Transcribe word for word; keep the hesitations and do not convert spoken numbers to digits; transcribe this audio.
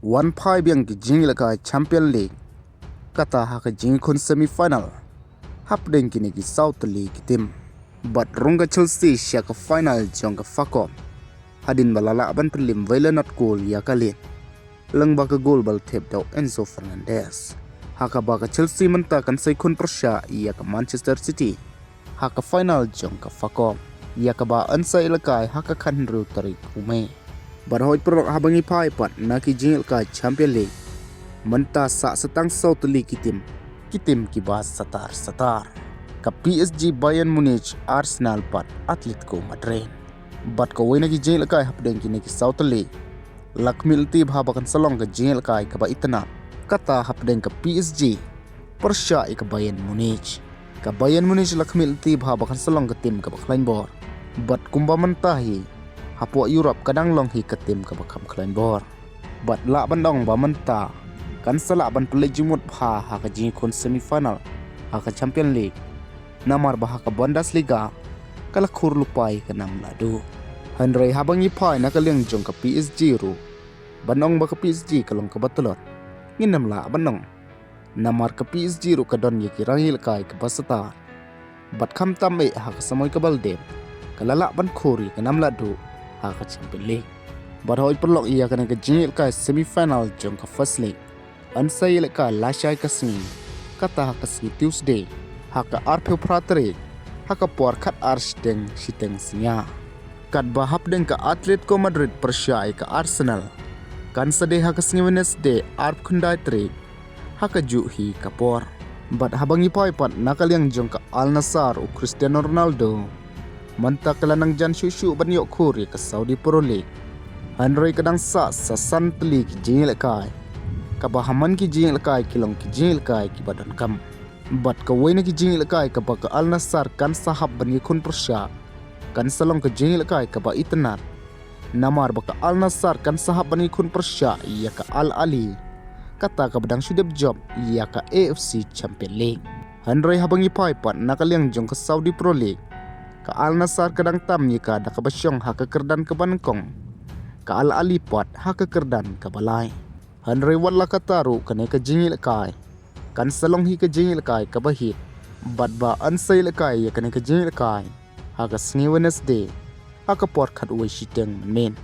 Wan phai biang ki jingïalehkai Champion League, kata ha ka jingïakhun semi final hapdeng kine ki saw tylli ki tim. Bad rung ka Chelsea sha ka final jong ka Fa Cup, hadien ba la lah ban pynlip wei la nod goal ïa ka lid, lyngba ka goal ba la thep da u Enzo Fernandez. Ha kaba ka Chelsea mynta kan sa ïakhun pyrshah ïa ka Manchester City ha ka final jong ka Fa Cup, ïa kaba yn sa ïalehkai ha ka khathynriew tarik u May. Bad hooid paralok, haba ngi phai pat na ki jingïalehkai Champion League, mynta sah sa tang saw tylli ki tim, ki tim kiba satar satar: ka P S G, Bayern Munich, Arsenal bad Atletico Madrid. Bad kawei na ki jingïalehkai hapdeng kine ki saw tylli, la khmih lynti bha ba kan sa long ka jingïalehkai kaba itynnad, kata hapdeng ka P S G pyrshah ïa ka Bayern Munich. Ka Bayern Munich la khmih lynti bha ba kan sa long ka tim kaba khlaiñ bor, bad kumba mynta hi hapoh Europe ka dang long hi ka tim kaba kham khlaiñ bor. Bad lah ban ong ba mynta kan sa lah ban pynleit jingmut bha ha ka jingïakhun semi final ha ka Champion League, namar ba ha ka Bundesliga ka la khur lypa ïa ka nam lahduh. Hynrei haba ngi phai na ka liang jong ka P S G ruh, ban ong ba ka P S G ka long kaba tlot, ngin ym lah ban ong, namar ka P S G ruh ka don ïa ki rangïalehkai kiba satar. Bad khamtam eh ha ka samoi kaba la dep, ka la lah ban khur ïa ka nam lahduh ha ka Champion League. Bad hooid paralok, ïa kane ka jingïalehkai semi final jong ka First League yn sa ïalehkai lashai ka sngi, kata ha ka sngi Tuesday, ha ka arphew phra tarik, ha ka por khatar shiteng shiteng synñia. Katba hapdeng ka Atletico Madrid pyrshah ïa ka Arsenal, kan sa dei ha ka sngi Wednesday, arphew khyndai tarik, ha kajuh hi ka por. Bad haba ngi phai pat na ka liang jong ka Al Nassr, u Cristiano Ronaldo mynta ka la nang jan shuh shuh ban ïoh khur ïa ka Saudi Pro League. Hynrei ka dang sah sa san tylli ki jingïalehkai, kaba ha man ki jingïalehkai ki long ki jingïalehkai kiba donkam. Bad kawei na ki jingïalehkai kaba ka Al Nassr kan sa hap ban ïakhun pyrshah, kan sa long ka jingïalehkai kaba itynnad, namar ba ka Al Nassr kan sa hap ban ïakhun pyrshah ïa ka Al Ahly, kata kaba dang shu dep jop ïa ka A F C Champion League. Hynrei haba ngi phai pat na ka liang jong ka Saudi Pro League, ka Al Nassr ka dang tam ïa ka da kaba shong ha ka kyrdan kaba nyngkong, ka Al Ahly pat ha ka kyrdan kaba lai. Hynrei wat la katta ruh, kane ka jingïalehkai kan sa long hi ka jingïalehkai kaba hit, bad ba yn sa ïalehkai ïa kane ka jingïalehkai ha ka sngi Wednesday, ha ka por khatwei shiteng mynmiet.